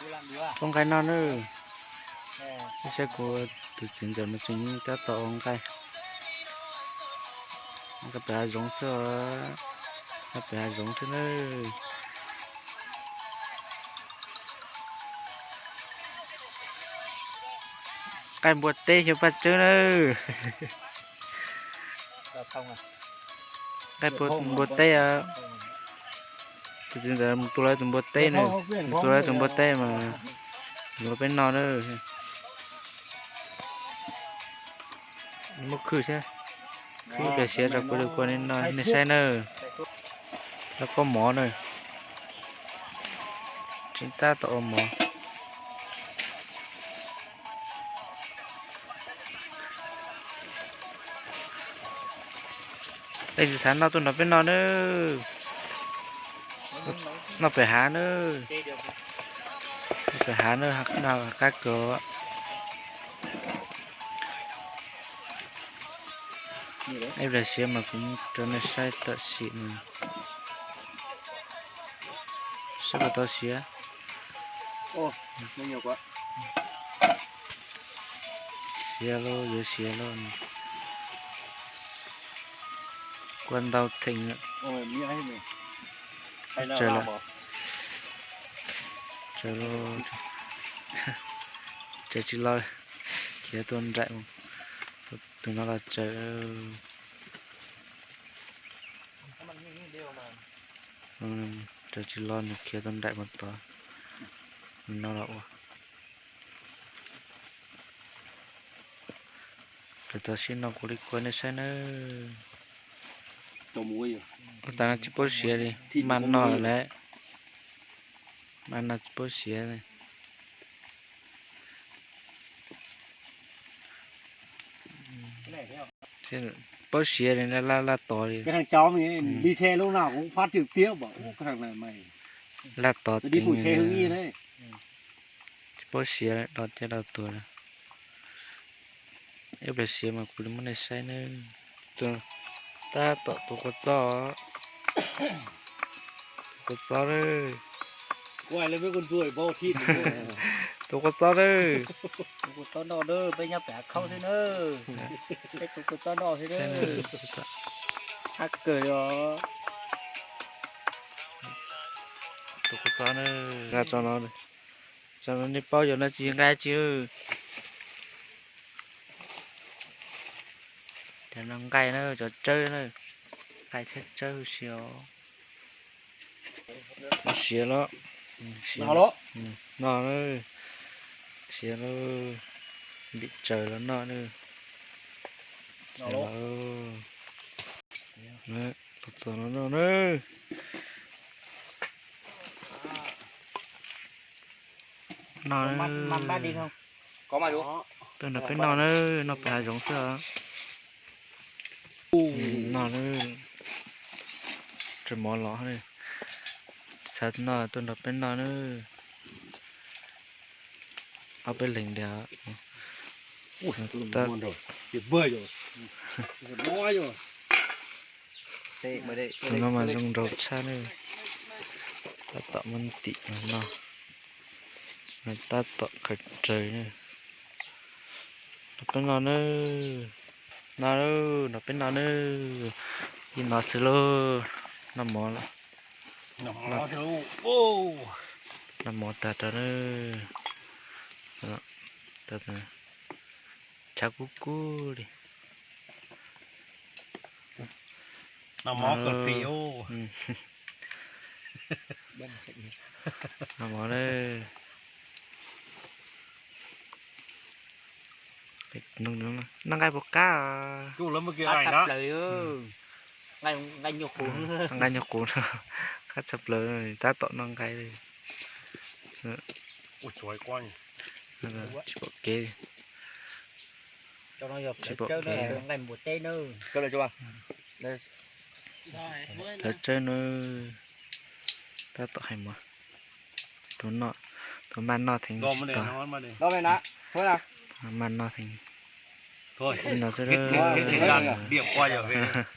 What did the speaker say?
Pub nqaij noj nawb. Saib kuv tus txiv ntxawm mas tseem tab tom ua nqaij. Nqaij pem hav zoov xwb, nqaij pem hav zoov xwb nawb. Nqaij npua teb xyov Paj Tsawb nawb. Nqaij npua teb. Tus txiv ntxawm mus tu lawv tus npua teb na, mus tu lawv tus npua teb mas mus rau peb noj na. Muab khwb thiab, khwb ib pliag siav rau kuv li kuv nej saib nawb. Lawv pob mov na, tseem tab tom ua mov. Leej twg xav noj tuaj nrog peb noj nawb. Noj pem hav nawb. Noj pem hav nawb, noj qab kawg. Ib pliag siav mas kuv rau nej saib tam sim no. Saib puas tau siav. Siav lauj, yuav siav lauj. Kua ntau theem. Tsaws lawm. Tsaws lauj. Tsaws tsis los, khiav tuaj nraim mus. Tus no los tsaws. Tsaws tsis los nws khiav tuaj nraim mus tod. Nws no los ua. Thaum tau sib no kuv li kuv nej saib nawb. Ua tas no tsis paub siav li, maj no lawm. Maj no tsis paub siav li. Paub siav li, laj laj tos li. Laj tos, tsis paub siav, do thiab do tuag. Ib pliag siav mas kuv li muab nej saib nawb. Tab tom tuav kua txob. Kua txob lawm. Tuav kua txob lawm. Tuav kua txob noj, peb nyob pem hav khaub xwb na. Peb tuav kua txob noj xwb na. Thab kawg li os. Tuav kua txob na. Nqa tso no, tso no nej paub yog no tsis nqaij tsis. Cov no nqaij na, cov tsawb na, nqaij thiab tsawb huv si os. Siav los, no na, siav los, ntim tsaws los noj na. Siav los, tus txog no noj na. Noj, tuaj nrog peb noj na, noj pem hav zoov xwb os. Noj na, tsaws mov los, xav noj tuaj nrog peb noj na. Ob peb leeg tiag. Tus no mas zoo nraug tshaj na. Tab tom muab ntim no, tab tom khaws tsaws na. Nrog peb noj na, noj, nrog peb noj na. Ib no xwb lauj, noj mov lawm. Noj mov tag rau na. Tshav kub kub li. Noj mov na. Noj nqaij puas qab? Nqaij nyuag qus, qab tshaj plaws, tab tom noj nqaij li. Tsis pom kev li. Tsis pom kev. Thawj tsawb na, tab tom hais mov. Tus no, tus maj noj theem tsis tau. Maj noj theem. Ib no xwb.